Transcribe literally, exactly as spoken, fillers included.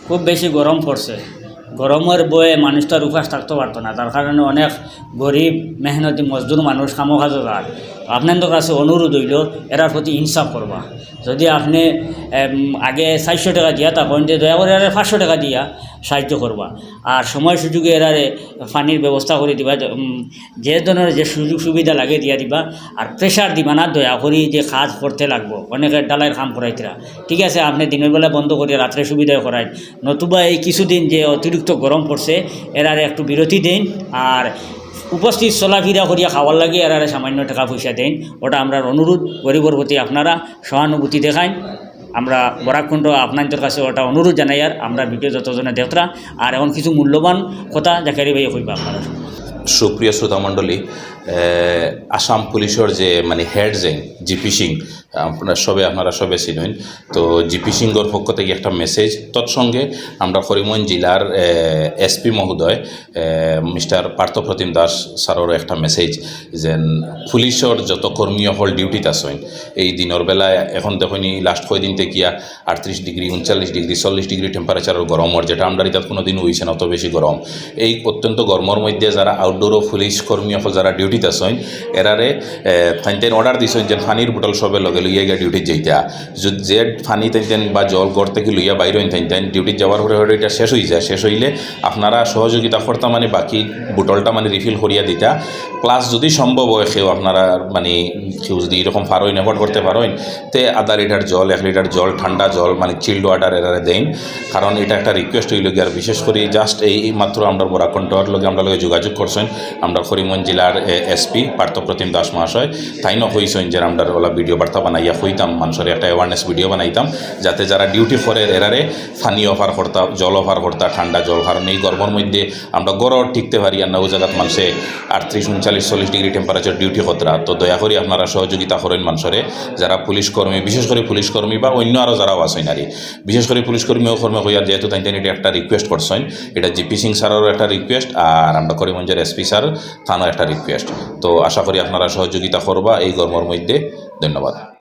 খুব বেশি গরম পড়ছে। গরমর বয়ে মানুষ তো আর উপাস থাকতো পারতো না, তার কারণে অনেক গরিব মেহনতি মজদুর মানুষ কামো কাজো যার। আপনাদের কাছে অনুরোধ অইলো, এরার প্রতি ইনসাফ করবা। যদি আপনে, এম, আগে চাইরশো টেকা দিয়া থাকইন, তে দয়া করি এরারে পাঁচশো টেকা দিয়া সাহায্য করবা। আর সময় সুযোগে এরারে পানির ব্যবস্থা করি দিবা, উম, যে ধরনের যে সুযোগ সুবিধা লাগে দিয়া দিবা। আর pressure দিবা না দয়া করি যে কাজ করতে লাগবো, অনেকে ঢালাইর কাম করাইতরা, ঠিক আছে, আপনে দিনের বেলা বন্ধ করিয়া রাত্রে সুবিধায় করাইন, নতুবা এই কিছুদিন যে অতিরিক্ত গরম পড়ছে, এরারে একটু বিরতি দেইন। আর উপস্থিত চলাফিরা করিয়া খাওয়ার লাগি এরারে সামান্য টেকা পয়সা দেইন, ওটা আমরার অনুরোধ গরিবর প্রতি, আপনারা সহানুভূতি দেখাইন। আমরা বরাক কণ্ঠ আপনাদের কাছে ওটা অনুরোধ জানাইয়ার আমরা ভিডিও যতজনে দেখরা। আর এখন কিছু মূল্যবান কথা জাকারি ভাইয়ে কইবা আপনারা। সুপ্রিয় শ্রোতা মণ্ডলী, এ, আসাম পুলিশর যে মানে হেড যেইন জিপি সিং, আপনারা সবে, আপনারা সবে চিনইন। তো জিপি সিংহর পক্ষ থাকি একটা মেসেজ, তৎসঙ্গে আমরা করিমগঞ্জ জেলার, এ, এসপি মহোদয়, এ, মিস্টার পার্থপ্রতিম দাস স্যাররও একটা মেসেজ, যেন পুলিশর যত কর্মী অকল ডিউটিত আছইন এই দিনর বেলায়, এখন দেখইন এই লাস্ট কয়দিন থাকিয়া আটত্রিশ ডিগ্রি, ঊনচল্লিশ ডিগ্রি, চল্লিশ ডিগ্রি টেম্পারেচারর গরমর, যেটা আমরার ইতাত কোনোদিন অইছে না অত বেশি গরম। এই অত্যন্ত গরমর মধ্যে যারা আউটডোরও পুলিশ কর্মী অকল যারা ডিউটিত আছইন, এরারে, এ, তাইন তাইন অর্ডার দিছইন যে পানির বোতল সবে লগে লইয়া গিয়া ডিউটিত যাইতা। যুদ-, যে পানি তাইন তাইন বা জল ঘর থাকি লইয়া বাইর অইন তাইন তাইন, ডিউটিত যাওয়ার পরে হয়তো এটা শেষ অই যায়, শেষ অইলে আপনারা সহযোগিতা করতা মানে বাকি বোতলটা মানে রিফিল করিয়া দিতা। প্লাস যদি সম্ভব হয় কেউ আপনারা মানে কেউ যদি এরকম পারইন, এফোর্ড করতে পারইন, তে আধা লিটার জল, এক লিটার জল, ঠান্ডা জল, মানে চিল্ড ওয়াটার এরারে দেইন। কারণ এটা একটা রিকোয়েস্ট অইলো গিয়া, আর বিশেষ করি জাস্ট এই, এই মাত্র আমরার বরাক কণ্ঠর লগে, আমরার লগে যোগাযোগ করছইন আমরার করিমগঞ্জ জেলার, এ, এসপি পার্থপ্রতিম দাস মহাশয়। তাইনও কইছইন যে আমরার ওলা ভিডিও বার্তা বানাইয়া কইতাম, মানুষরে একটা অ্যাওয়ারনেস ভিডিও বানাইতাম, যাতে যারা ডিউটি করের এরারে পানি অফার করতা, জল অফার করতা, ঠান্ডা জল। কারণ এই গরমর মধ্যে আমরা ঘরো টিকতে পারি আর না, ওই জাগাত মানুষে আটত্রিশ, ঊনচল্লিশ, চল্লিশ ডিগ্রি টেম্পারেচার ডিউটি কররা। তো দয়া করি আপনারা সহযোগিতা করইন মানুষরে, যারা পুলিশ কর্মী, বিশেষ করে পুলিশ কর্মী বা অন্য আরও যারাও আছইন আর কি। বিশেষ করে পুলিশ কর্মী ও কর্মী কইয়ার, যেহেতু তাইন তাইন এটা একটা রিকোয়েস্ট করছইন, এটা জিপি সিং স্যাররও একটা রিকোয়েস্ট, আর আমরা করিমগঞ্জর এসপি স্যার তানও একটা রিকোয়েস্ট। তো আশা করি আপনারা সহযোগিতা করবা এই গরমর মধ্যে। ধন্যবাদ।